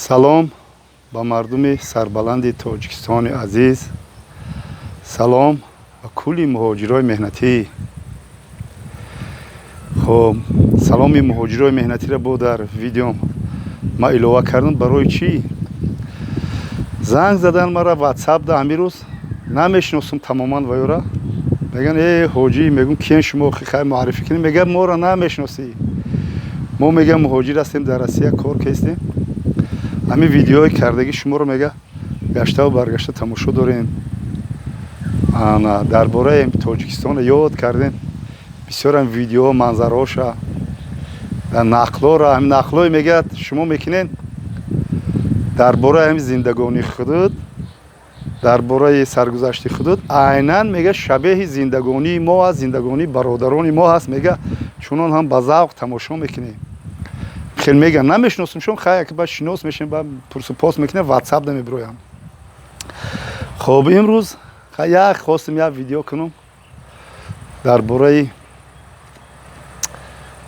Салом ба мардуми сарбаланди Тоҷикистони азиз, салом ба кулли муҳоҷирои меҳнатӣ. Хоб, саломи муҳоҷирои меҳнатиро бо дар видеом ма илова кардам. Барои чӣ? Занг задан мара ватсап да ҳамин рӯз, намешиносам тамоман ваёра. Меган: «Э, ҳоҷӣ». Мегум: «Киен шумо? Хай, муаррифӣ кунем». Меган: «Моро намешиносӣ? Мо, меган, муҳоҷир ҳастем, дар Россия кор кестем. Ҳамин видеои кардагӣ шуморо, мега, гаштаву баргашта тамошо дорем. Ана дар бораи Тоҷикистона ёд кардем, бисёрам видеоҳо, манзараҳоша, нақлҳоро, ҳамин нақлҳое, мегӯяд, шумо мекунед дар бораи ҳамин зиндагонии худуд, дар бораи саргузашти худуд, айнан, мега, шабеҳи зиндагонии мо аст, зиндагонии бародарони мо ҳаст. Мега, чунон ҳам ба завқ тамошо мекунем». Хел меган, намешиносам шон. Хай, ба шинос мешем, ба пурсупос мекунем, ватсап намебироям. Хоб, имрӯз як хостем як видео кунам дар бораи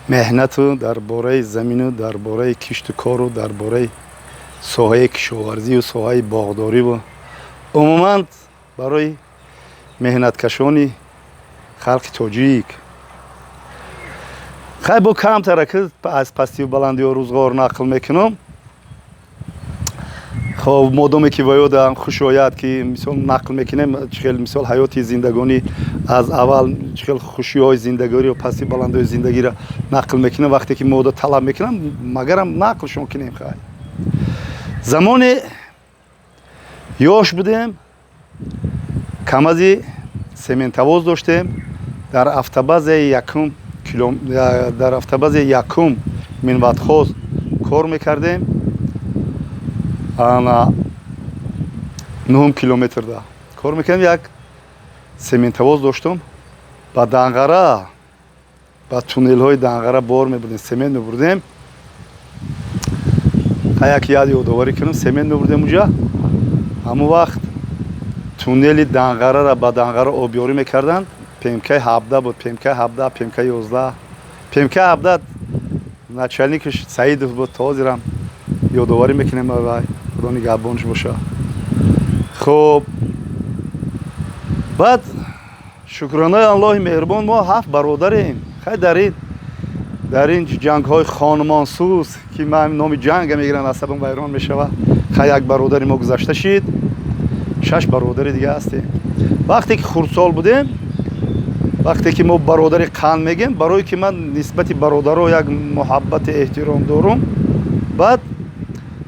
меҳнату, дар бораи замину, дар бораи кишту кору, дар бораи соҳаи кишоварзию соҳаи боғдориву умуман барои меҳнаткашони халқи тоҷик. Хай, бо камтара ки аз пастию баландиҳо рӯзғор нақл мекунам. Хоб, модоме ки ва ёдам хуш ояд, ки мисол нақл мекунем, чӣ хел мисол ҳаёти зиндагонӣ аз аввал, чӣ хел хушиҳои зиндагиро, пастию баландиҳои зиндагиро нақл мекунем. Вақте ки мода талаб мекунам, магарам нақлшон кунем. Хай, замоне ёш будем, КамАЗи сементовоз доштем. Дар автобазаи якум, дар автобазаи якум Минводхоз кор мекардем. Ана нуҳум километрда кор мекардем. Як сементовоз доштум, ба Данғара, ба туннелҳои Данғара бор мебурдем, семент мебурдем. Як яд ёдоварӣ кунам: семент мебурдем уҷа. Ҳамон вақт туннели Данғарара ба Данғара обёрӣ мекарданд. ПМКи 17 буд, ПМКи 17, ПМКи 11. ПМКи 17 начальникаш Саидов буд, то ҳозирам ёдоварӣ мекунем, вай, худо нигаҳбонш боша. Хуб, баъд, шукронаи Аллоҳи меҳрубон, мо ҳафт бародарем. Хай, дар ин ҷангҳои хонумонсӯз, ки ман номи ҷанга мегирам, асабам вайрон мешавад. Хай, як бародари мо гузашта шид, шаш бародари дига ҳастем. Вақте ки хурдсол будем, вақте ки мо бародари қанд мегем, барое ки ман нисбати бародаро як муҳаббати эҳтиром дорум. Баъд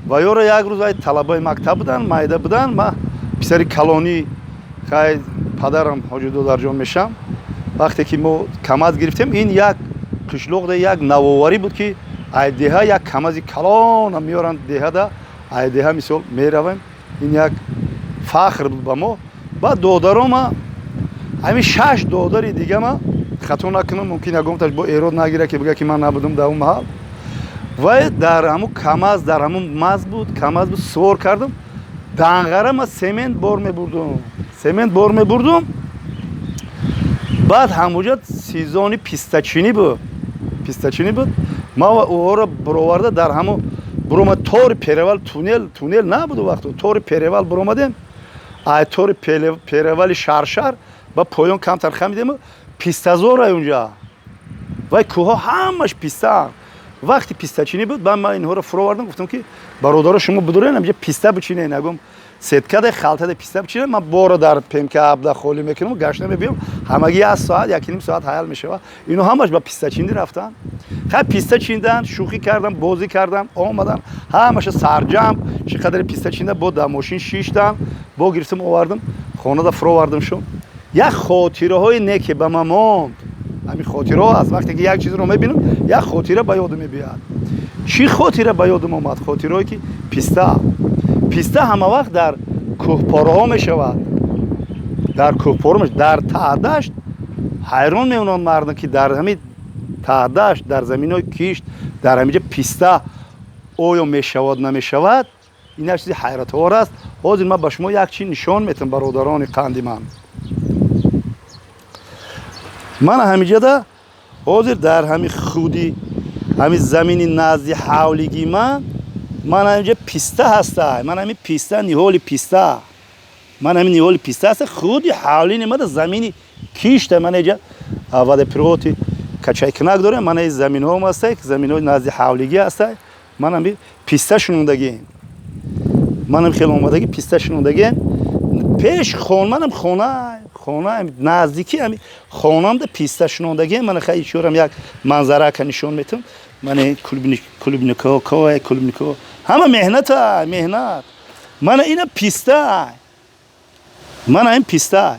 ваёро як рӯз ай талабаи мактаб буданд, майда буданд, ма писари калонӣ, хай, падарам ҳоҷи Додарҷон мешам. Вақте ки мо КамАЗ гирифтем, ин як қишлоқда як навоварӣ буд, ки ай деҳа як КамАЗи калона меоранд деҳада, ай деҳа мисол меравем. Ин як фахр буд ба мо. Баъд додарома, ҳамин шаш додари дигама, хато накунам, мумкин ягонташ бо эрод нагира, ки бига, ки ман набудам дар он маҳал. Вай дар ҳамун КамАЗ, дар ҳамун маз буд, КамАЗ буд, сувор кардам. Данғара ма семент бор мебурдум, семент бор мебурдум. Баъд ҳамуҷа сезони пистачинӣ буд, пистачинӣ буд. Ма ӯҳоро буроварда, дар ҳамун бурома тори перевал, туннел, туннел набуд вақту, тори перевал буромадем. Ай тори перевали Шаршар ба поён камтар хамидем, пистазорай унҷа, вай кӯҳҳо ҳамаш писта. Вақти пистачинӣ буд. Баъд ман инҳоро фуровардам, гуфтам, ки бародаро, шумо бидурен, амҷа писта бичинен, ягон сеткаде, халтаде писта бичинен, ман боро дар ПМК 17 холӣ мекунам, гашта мебиём. Ҳамагӣ як соат, якним соат ҳаял мешавад. Ино ҳамаш ба пистачинӣ рафтанд. Хай, писта чиндан, шӯхӣ кардам, бозӣ кардам, омадам, ҳамаша сарҷамб чӣ қадаре писта чинда, бо дар мошин шиштам, бо гирифтам, овардам, хонада фуровардам шуд. Як хотираҳои неке ба ман монд. Ҳамин хотираҳо аст. Вақте ки як чизро мебинам, як хотира ба ёдам мебиёяд. Чӣ хотира ба ёдам омад? Хотираое ки писта, писта ҳама вақт дар кӯҳпораҳо мешавад, дар кӯҳпора, дар таҳдашт. Ҳайрон мемонанд мардум, ки дар ҳамин таҳдашт, дар заминҳои кишт, дар ҳаминҷа писта оё мешавад, намешавад? Ин як чизи ҳайратовар аст. Ҳозир ман ба шумо як чиз нишон метам, бародарони қанди ман. Ман ҳамиҷада ҳозир дар ҳами худи ҳами замини назди ҳавлигии ман. Ман инҷа писта ҳаста, ман ҳамин писта, ниҳоли писта, ман ҳамин ниҳоли писта ҳаста. Худи ҳавлини мада замини кишта. Ман инҷа водопроводи качайкунак дорем. Ман ин заминҳоам ҳаста, заминҳои назди ҳавлигӣ ҳаста. Ман ҳамин писта шунондагием, манам хеле омадагӣ писта шунондагием пеш хон. Манам хона, хона наздикӣ, ҳами хонамда писта шунондагием. Мана хай ичорам як манзарака нишон метам. Мана клубника, клубника, ҳама меҳната, меҳнат. Мана ина писта, мана ин писта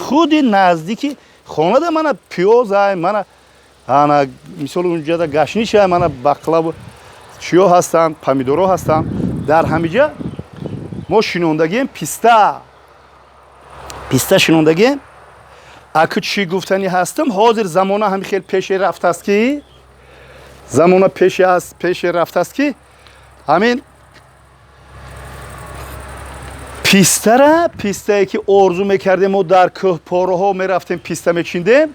худи наздики хонада. Мана пиёзай, мана ана мисол унҷада гашничай, мана бақлаву чиё ҳастанд, помидоро ҳастанд. Дар ҳамиҷа мо шинондагием писта, писта шинондагием. Аку чӣ гуфтанӣ ҳастам? Ҳозир замона ҳами хел пеше рафтааст, ки замона пеше аст, пеше рафтааст, ки ҳамин пистара, пистае ки орзу мекардем, мо дар кӯҳпораҳо мерафтем, писта мечиндем.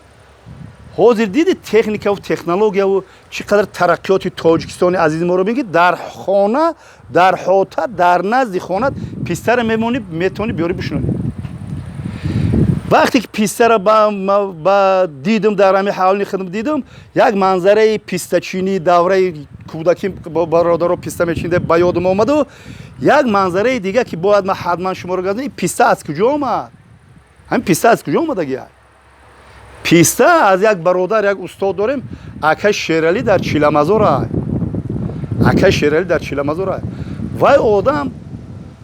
Ҳозир диди техникаву технологияву чӣ қадар тараққиёти Тоҷикистони азизи моро бин, ки дар хона, дар ҳота, дар назди хона пистара мемонӣ, метавонӣ биёрӣ бишунонӣ. Вақте ки пистара ба дидам, дар ҳами ҳавлини хидм дидам як манзараи пистачинӣ, давраи кӯдакӣ бо бародаро писта мечинда ба ёдам омаду як манзараи дига, ки бояд ман ҳатман шуморо гап. Ин писта аз куҷо омад? Ҳамин писта аз куҷо омадагия? Писта аз як бародар, як устод дорем, акай Шералӣ дар Чиламазора, акай Шералӣ дар Чиламазора. Вай одам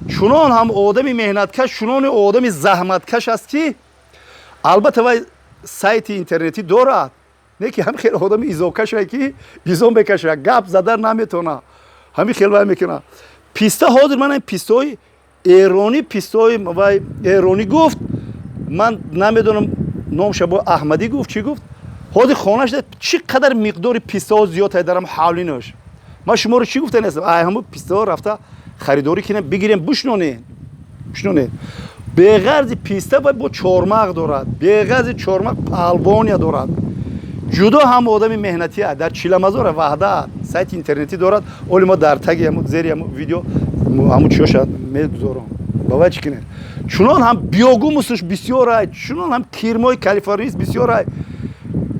чунон ҳам одами меҳнаткаш, чунони одами заҳматкаш аст, ки албатта вай сайти интернетӣ дорад, не ки ҳам хеле одами изокаше, ки изо мекаша, гап зада наметавона, ҳамин хел вай мекунад. Писта ҳозир ман пистаҳои эронӣ, пистаҳои вай эронӣ гуфт, ман намедонам номша, бо Аҳмадӣ гуфт, чӣ гуфт. Ҳозир хонаш чӣ қадар миқдори пистаҳо зиёд дарам ҳавлинош. Ман шуморо чӣ гуфта нестам? Ай ҳамун пистаҳо рафта харидорӣ кунем, бигирем, бушнонем, бушнонем. Беғарзи писта вай бо чормағ дорад, беғарзи чормағ павловния дорад. Ҷудо ҳам одами меҳнатӣ, дар Чиламазора, Ваҳдат, сайти интернетӣ дорад. Оли мо дар таги зери ҳаму видео ҳамун чиёша мегузорам. Ба вай чӣ кунед? Чунон ҳам биогумусаш бисёрай, чунон ҳам кирмои калифорнист бисёрай.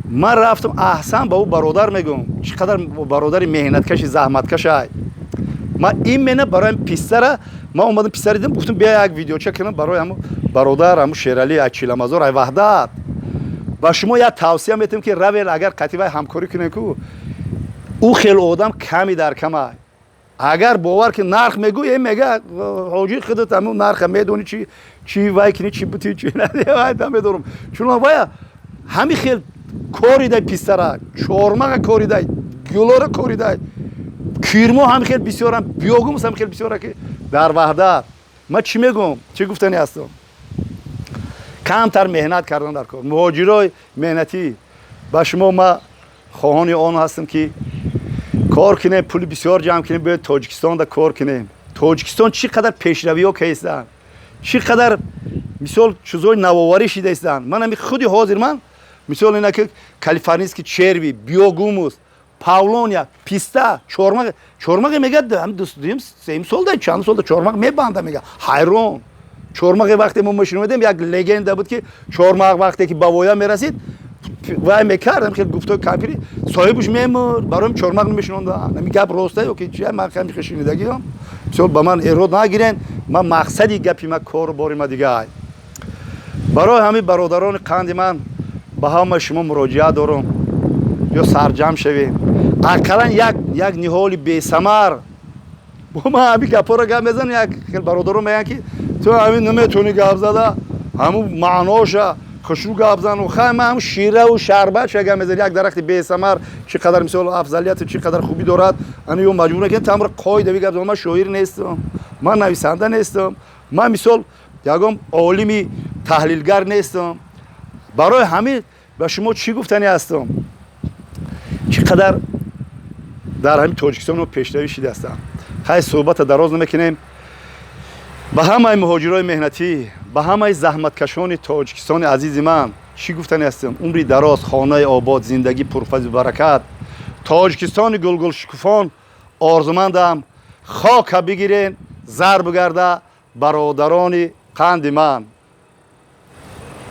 Ман рафтам, аҳсан ба ӯ бародар мегӯм, чӣ қадар бародари меҳнаткаши заҳматкашай. Ман именно барои пистара ман омадам, пистара дидам, гуфтам, бия як видеоча кунам барои ҳаму бародар, ҳаму Шералӣ ай Чиламазор, ай Ваҳдат. Ба шумо як тавсия метавем, ки равел, агар қатъи вай ҳамкорӣ кунем, ку ӯ хел одам ками дар камай. Агар бовар ки нарх мегӯ, мега ҳоҷи худат ҳамун нарха медонӣ, чи чи вай кини, чи бути, чи вай намедонам. Чун вая ҳами хел коридай, пистара, чормаға коридай, гулора коридай, кирмо ҳами хел бисёрам, биогумус ҳами хел бисёра, ки дар Ваҳдат. Ман чӣ мегӯм, чӣ гуфтани ҳастам? Камтар меҳнат кардан дар кор. Муҳоҷирои меҳнатӣ, ба шумо ма хоҳони он ҳастам, ки кор кунем, пули бисёр ҷамъ кунем, биёед Тоҷикистонда кор кунем. Тоҷикистон чӣ қадар пешравиҳо кардастанд, чӣ қадар мисол чизҳои навоварӣ шидаистанд. Ман ами худи ҳозир ман мисол ина ки калифорнийский черви, биогумус, павлония, писта, чормағ. Чормағе мега дуюм сеюм солда, чанд солда чормағ мебанда, мега. Ҳайрон. Чормағе вақте мо мешунавидем, як легенда буд, ки чормағ вақте ки ба воя мерасид, вай мекард, хел гуфтои кампири, соҳибаш мемурд, барои чормағ намешунонданд. Ами гап роста ё ки чи? Ман хеле шунидагиам. Бисёр ба ман эрод нагирен. Ман мақсади гапи ман кору бори ма дига. Барои ҳамин, бародарони қанди ман, ба ҳамаи шумо муроҷиат дорам: ё сарҷамъ шавем, ақаллан як ниҳоли бесамар. Бо ман ҳамин гапҳоро гап мезанам, як хел бародарон мегӯянд, ки ту ҳамин наметавонӣ гап зада, ҳамун маъноша хушрӯ гап зану. Хай, ман ҳамун шираву шарбатша гап мезанам. Як дарахти бесамар чӣ қадар мисол афзалияту чӣ қадар хубӣ дорад, ана ё маҷбур накунем тамра қоидави гап занам. Ман шоир нестам, ман нависанда нестам, ман мисол ягон олими таҳлилгар нестам. Барои ҳамин ба шумо чӣ гуфтанӣ ҳастам? Чӣ қадар дар ҳамин Тоҷикистон пешравӣ шидаастанд. Хай, суҳбата дароз намекунем. Ба ҳамаи муҳоҷирои меҳнатӣ, ба ҳамаи заҳматкашони Тоҷикистони азизи ман чӣ гуфтанӣ ҳастам? Умри дароз, хонаи обод, зиндагӣ пурфазу баракат, Тоҷикистони гулгулшукуфон орзумандам. Хока бигирен, зар бигарда, бародарони қанди ман.